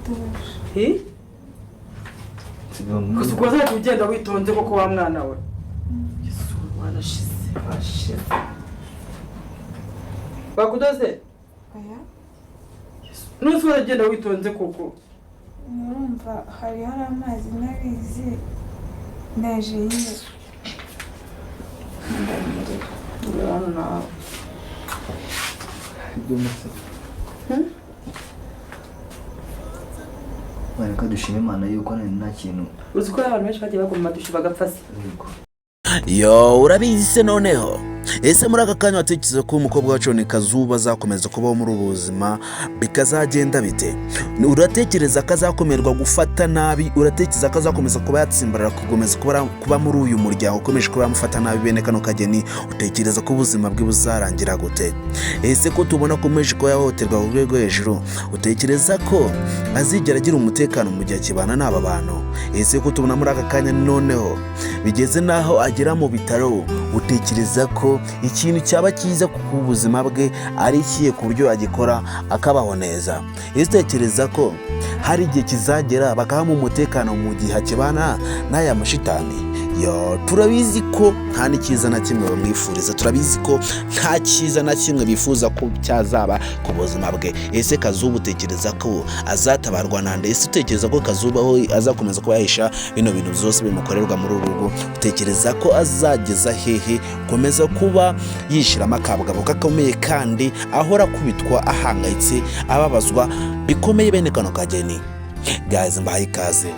Ndatuje. Hi? Gusa ubwo wazajya ugenda witonze koko wa mwana we. Yesu, warashize, warashize. Bakudoze? Oya. Nuse uragenda witonze koko? Murumva hari amazi n'abizi, ndaje nyine ndanyerera. Hano nawe. Reka dushime Imana yuko nta kintu. Uzi ko abantu benshi bagiye bagwa mu madushe bagapfa se? Yego. Yo, urabizi se? Noneho ese muri aka kanya watekereza ko umukobwa wacu ni Kazuba azakomeza kubaho muri ubu buzima, bikazagenda bite? Uratekereza ko azakomerwa gufata nabi? Uratekereza ko azakomeza kuba yatsimbarara, gukomeza kuba muri uyu muryango ukomeje kuba yamufata nabi bene kano kageni? Utekereza ko ubuzima bwe buzarangira gute? Ese ko tubona akomeje kuba yahohoterwa ku rwego hejuru, utekereza ko azigera agira umutekano mu gihe akibana n'aba bantu? Ese ko tubona muri aka kanya noneho bigeze n'aho agera mu bitaro, utekereza ko ikintu cyaba cyiza ku buzima bwe ari ikihe, ku buryo yagikora akabaho neza? Ese utekereza ko hari igihe kizagera bakahamuha umutekano mu gihe akibana n'aya mashitani? Yo, turabizi ko nta n'ikiza na kimwe bamwifuriza, turabizi ko nta cyiza na kimwe bifuza ko cyazaba ku buzima bwe. Ese Kazuba utekereza ko azatabarwa nande? Ese utekereza ko Kazuba aho azakomeza kuba yahisha bino bintu byose bimukorerwa muri uru rugo, utekereza ko azageza hehe komeza kuba yishyiramo akabugabo gakomeye kandi ahora akubitwa, ahangayitse, ababazwa bikomeye bene kano kageni? Guys, mbahaye ikaze.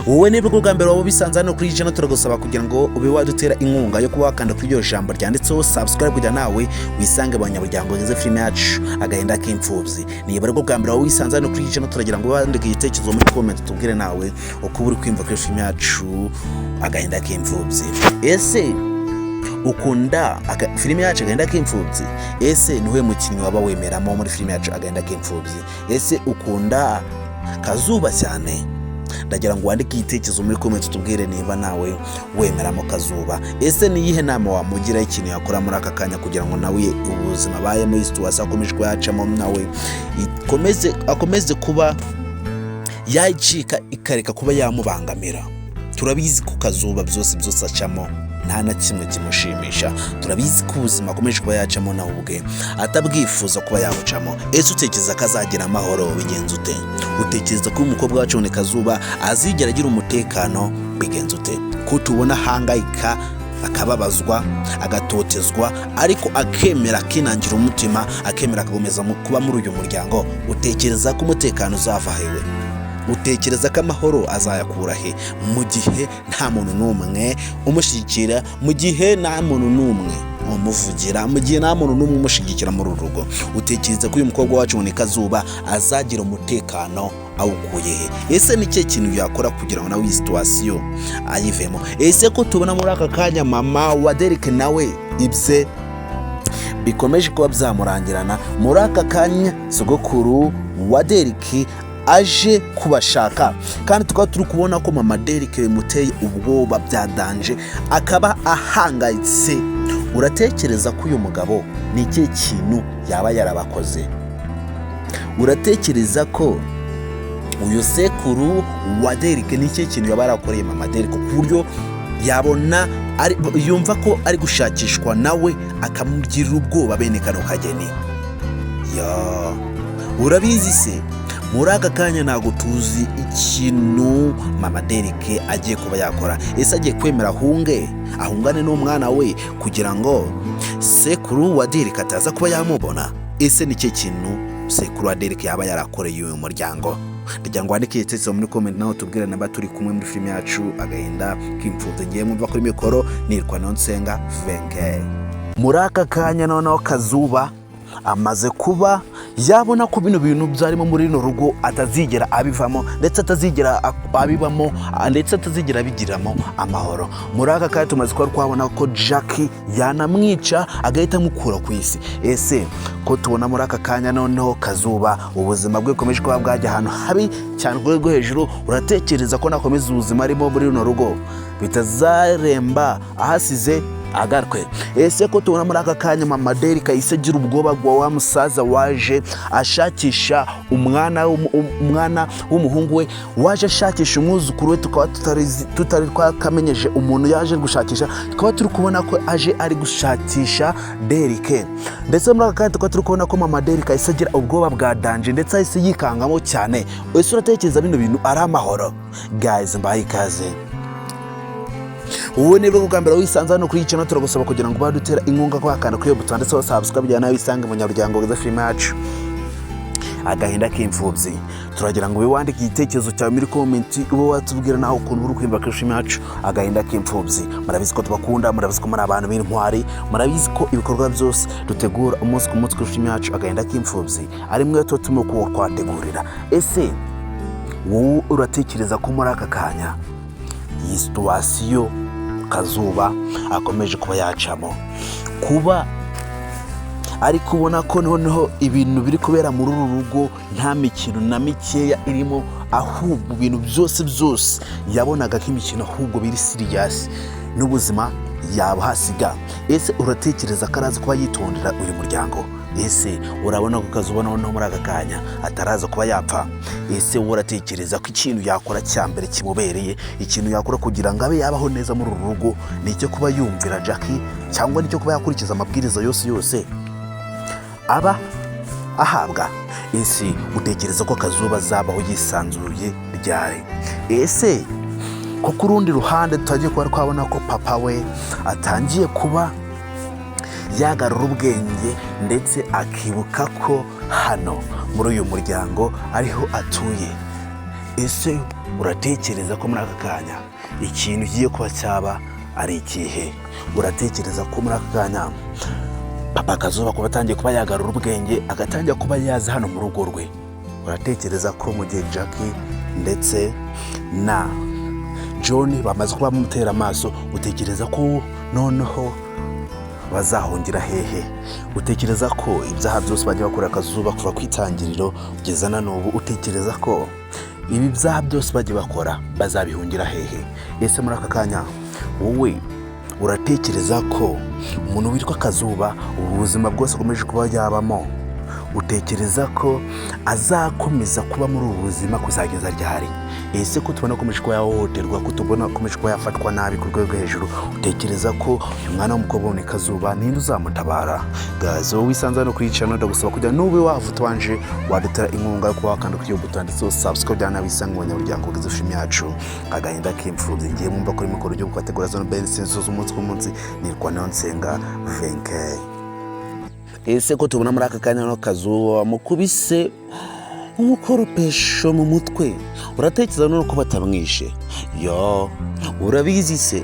Wowe niba bwa mbere waba ubisanze hano kuri channel, turagusaba kugira ngo ube wadutera inkunga yo kuba wakanda kuri iryo jambo ryanditseho subscribe, kugira nawe wisange abanyamuryango bagize filime yacu Agahinda k'Imfubyi. Niba aribwo bwa mbere waba wisanze hano kuri channel, turagira ngo wandike igitekerezo muri comment, tubwire nawe uko uri kwimva kuri filime yacu Agahinda k'Imfubyi. Ese ukunda filime yacu Agahinda k'Imfubyi? Ese niwe mukinnyi waba wemeramo muri filime yacu Agahinda k'Imfubyi? Ese ukunda Kazuba cyane? Ndagira ngo wandike igitekerezo muri comment, tubwire niba nawe wemeramo Kazuba. Ese ni iyihe nama wamugira, ikintu yakora muri aka kanya kugira ngo nawe ubuzima abayemo, iyi situation akomeje kuba yacamo, nawe akomeze kuba yayicika, ikareka kuba yamubangamira? Turabizi ko Kazuba byose byose acamo nta na kimwe kimushimisha. Turabizi ko ubuzima akomeje kuba yacamo nawe ubwe atabwifuza kuba yabucamo. Ese utekereza ko azagira amahoro bigenze ute? Utekereza ko umukobwa wacu ni Kazuba azigera agira umutekano bigenze ute, ko tubona ahangayika, akababazwa, agatotezwa, ariko akemera, akinangira umutima, akemera akakomeza kuba muri uyu muryango? Utekereza ko umutekano uzava hewe? Utekereza ko amahoro azayakura he, mu gihe nta muntu n'umwe umushyigikira, mu gihe nta muntu n'umwe umuvugira, mu gihe nta muntu n'umwe umushyigikira muri uru rugo? Utekereza ko uyu mukobwa wacu ni Kazuba azagira umutekano awukuye he? Ese ni cyo kintu yakora kugira ngo nawe iyi situation ayivemo? Ese ko tubona muri aka kanya mama wa Derek nawe ibye bikomeje kuba byamurangirana, muri aka kanya sogokuru wa Derek aje kubashaka, kandi tukaba turi kubona ko mama Derek bimuteye ubwoba bya danger, akaba ahangayitse, uratekereza ko uyu mugabo ni ikihe kintu yaba yarabakoze? Uratekereza ko uyu sekuru wa Derek ni ikihe kintu yaba yarakoreye mama Derek, ku buryo yabona yumva ko ari gushakishwa, nawe akamugirira ubwoba bene kano kageni? Ya, urabizi se, muri aka kanya ntabwo tuzi ikintu mama Derek agiye kuba yakora. Ese agiye kwemera ahunge, ahungane n'umwana we, kugira ngo sekuru wa Derek ataza kuba yamubona? Ese ni cyo kintu sekuru wa Derek yaba yarakoreye uyu muryango? Ndagira ngo wandike igitekerezo muri comment, nawe tubwire niba turi kumwe muri filime yacu Agahinda k'Imfubyi. Ngiye mwumva kuri mikoro nitwa Nonsenga Venke. Muri aka kanya noneho Kazuba amaze kuba yabona ko bino bintu byarimo muri runo rugo atazigera abivamo, ndetse atazigera abibamo, ndetse atazigera abigiramo amahoro. Muri aka kanya tumaze kuba twabona ko Jackie yanamwica, agahita amukura ku isi. Ese ko tubona muri aka kanya noneho Kazuba ubuzima bwe bukomeje kuba bwajya ahantu habi cyane ku rwego rwo hejuru, uratekereza ko nakomeza ubuzima arimo muri runo rugo bitazaremba ahasize Agarwe. Ese ko tubona muri aka kanya mama Derek ahise agira ubwoba bwa wa musaza waje ashakisha umwana w'umuhungu we, waje ashakisha umwuzukuru we, tukaba tutari twakamenyeje umuntu yaje gushakisha, tukaba turi kubona ko aje ari gushakisha Derek. Ndetse muri aka kanya tukaba turi kubona ko mama Derek ahise agira ubwoba bwa danger, ndetse ahise yikangamo cyane. Ese uratekereza bino bintu ari amahoro? Guys, mbaye ikaze. Wowe nibwo bwa mbere wisanze hano kuri iyi channel, turagusaba kugira ngo badutera inkunga ko wakanda kuri iyo buto ndetse subscribe kugira nawe wisange mu nyaruryango wa filime yacu Agahinda k'Imfubyi. Turagira ngo ube wandike igitekerezo cyawe muri comment, ube watubwira nawe ukuntu uri kwimba kuri filime yacu Agahinda k'Imfubyi. Murabizi ko tubakunda, murabizi ko muri abantu b'intwari, murabizi ko ibikorwa byose dutegura umunsi ku munsi kuri filime yacu Agahinda k'Imfubyi ari mwe tuba turimo kuwo twategurira. Ese wowe uratekereza ko muri aka kanya iyi situation Kazuba akomeje kuba yacamo, kuba ariko ubona ko noneho ibintu biri kubera muri uru rugo nta mikino na mikeya irimo, ahubwo ibintu byose byose yabonaga ko imikino ahubwo biri serious n'ubuzima yabahasiga? Ese uratekereza ko araza kuba yitondera uyu muryango? Ese urabona ko Kazuba noneho muri aka kanya ataraza kuba yapfa? Ese wowe uratekereza ko ikintu yakora cya mbere kimubereye, ikintu yakora kugira ngo abe yabaho neza muri uru rugo, ni icyo kuba yumvira Jackie, cyangwa nicyo kuba yakurikiza amabwiriza yose yose aba ahabwa? Ese utekereza ko Kazuba azabaho yisanzuye ryari? Ese ko ku rundi ruhande tutagiye kuba twabona ko papa we atangiye kuba yagarura ubwenge, ndetse akibuka ko hano muri uyu muryango ariho atuye? Ese uratekereza ko muri aka kanya ikintu kigiye kuba cyaba ari ikihe? Uratekereza ko muri aka kanya papa Kazuba kuba atangiye kuba yagarura ubwenge, agatangira kuba yaza hano mu rugo rwe, uratekereza ko mu gihe Jackie ndetse na John bamaze kuba bamutera amaso, utekereza ko noneho bazahungira hehe? Utekereza ko ibyaha byose bajya bakora Akazuba kuva ku itangiriro kugeza na n'ubu, utekereza ko ibi byaha byose bajya bakora bazabihungira hehe? Ese muri aka kanya wowe uratekereza ko umuntu witwa Kazuba, ubu buzima bwose akomeje kuba yabamo, utekereza ko azakomeza kuba muri ubu buzima kuzageza ryari? Ese ko tubona akomeje kuba yahohoterwa, ko tubona akomeje kuba yafatwa nabi ku rwego hejuru, utekereza ko uyu mwana w'umukobwa uboneka Kazuba ninde uzamutabara? Guys, wowe wisanze hano kuri channel, ndagusaba kugira nube wava utwanje wadutera inkunga yo kuba wakanda kuri iyo buto yanditseho subscribe, byana wisanga mu banyamuryango bwiza filime yacu Agahinda k'Imfubyi. Ngiye mwumva kuri mikoro ryo gukategura zone bensinzo z'umunsi ku munsi, nitwa Niyonsenga Venke. Ese ko tubona muri aka kanya no Kazuba mukubise umukoropesho mu mutwe, uratekereza none ko batamwishe? Yo, urabizi se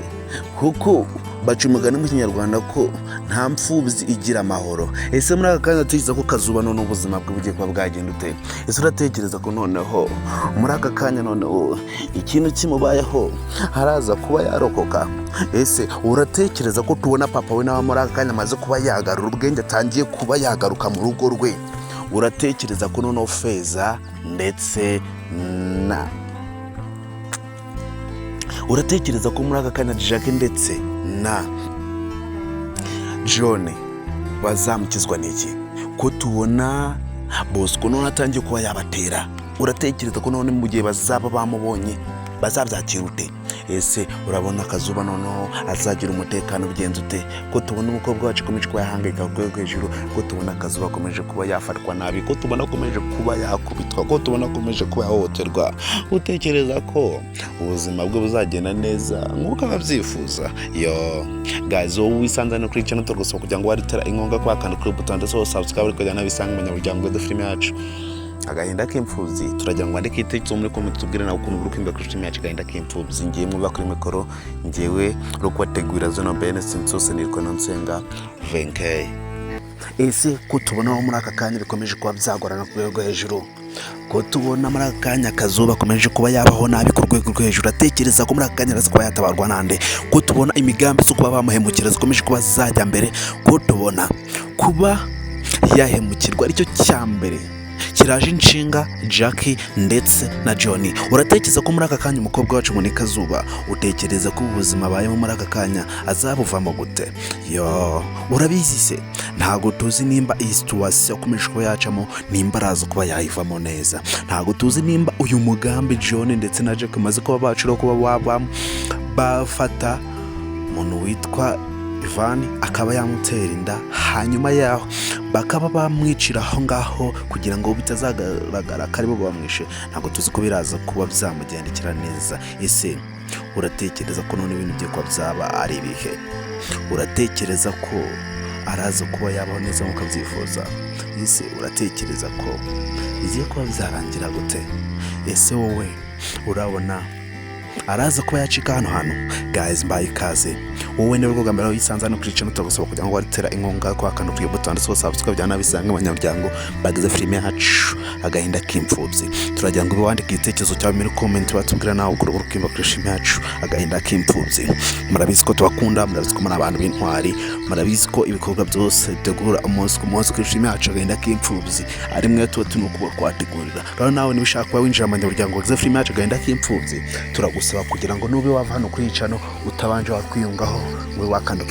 kuko baca umugani mu Kinyarwanda ko nta mfubyi igira amahoro? Ese muri aka kanya uratekereza ko Kazuba none ubuzima bwe bugiye kuba bwagenda ute? Ese uratekereza ko noneho muri aka kanya noneho ikintu kimubayeho haraza kuba yarokoka? Ese uratekereza ko tubona papa we nawe muri aka kanya amaze kuba yagarura ubwenge, atangiye kuba yagaruka mu rugo rwe, uratekereza ko noneho Feza ndetse na uratekereza ko muri aka kanya Jacques ndetse na John bazamukizwa n'iki? Ko tubona Bosco none atangiye kuba yabatera, uratekereza ko none mu gihe bazaba bamubonye bazabyakira ute? Ese urabona Akazuba noneho azagira umutekano ubigenza ute? Ko tubona umukobwa wacu akomeje kuba yahangayika ku rwego hejuru, ko tubona Akazuba akomeje kuba yafatwa nabi, ko tubona akomeje kuba yakubitwa, ko tubona akomeje kuba yahohoterwa, utekereza ko ubuzima bwe buzagenda neza nk'uko ababyifuza? Yo guys, wowe wisanze hano kuri channel, turagusaba kugira ngo wadutera inkunga ko wakanda kuri buto ndetse subscribe kugira ngo nawe umunyamuryango wa filime yacu Agahinda k'Imfubyi. Turagira ngo wandike igitekerezo muri comment, tubwire nawe ukuntu uri kwimba kuri filime yacu Agahinda k'Imfubyi. Ngiye muba kuri mikoro, ngewe uri kubategurira zino bene sinsose, nitwa Nonsenga Venke. Ese ko tubona muri aka kanya bikomeje kuba byagorana ku rwego hejuru, ko tubona muri aka kanya Akazuba akomeje kuba yabaho nabi ku rwego rwo hejuru, atekereza ko muri aka kanya araza kuba yatabarwa nande? Ko tubona imigambi zo kuba bamuhemukira zikomeje kuba zajya mbere, ko tubona kuba yahemukirwa aricyo cya mbere Kiraje inshinga Jackie ndetse na John. Uratekereza ko muri aka kanya umukobwa wacu Monica Zuba, utekereza ko ubuzima abayemo muri aka kanya azabuvamo gute? Yo, urabizi se, ntabwo tuzi nimba iyi situation akomeje kuba yacamo, nimba araza kuba yayivamo neza. Ntabwo tuzi nimba uyu mugambi John ndetse na Jack bamaze kuba bacura, kuba waba bafata umuntu witwa Ivan akaba yamutera inda, hanyuma yaho bakaba bamwicira aho ngaho kugira ngo bitazagaragara ko aribo bamwishe. Ntabwo tuzi ko biraza kuba byamugendekera neza. Ese uratekereza ko none ibintu bigiye kuba byaba ari ibihe? Uratekereza ko araza kuba yabaho neza nk'uko abyifuza? Ese uratekereza ko bigiye kuba byarangira gute? Ese wowe urabona araza kuba yacika hano hantu? Guys, mbaye ikaze. Wowe niba bwo bwa mbere wisanze hano kuri channel, turagusaba kugira ngo watera inkunga kwa kantu kuri buto handitseho subscribe, byana bisanga abanyamuryango bagize filime yacu Agahinda k'Imfubyi. Turagira ngo ube wandika igitekerezo cyawe muri comment, batubwira nawe ukora urukimba kuri filime yacu Agahinda k'Imfubyi. Murabizi ko tubakunda, murabizi ko muri abantu b'intwari, murabizi ko ibikorwa byose dutegura umunsi ku munsi kuri filime yacu Agahinda k'Imfubyi ari mwe tuba turimo kuba twategurira. Rero nawe niba ushaka kuba winjira mu banyamuryango bagize filime yacu Agahinda k'Imfubyi, turagusaba kugira ngo nube wava hano kuri iyi channel utabanje wakwiyungaho ngo wakanda.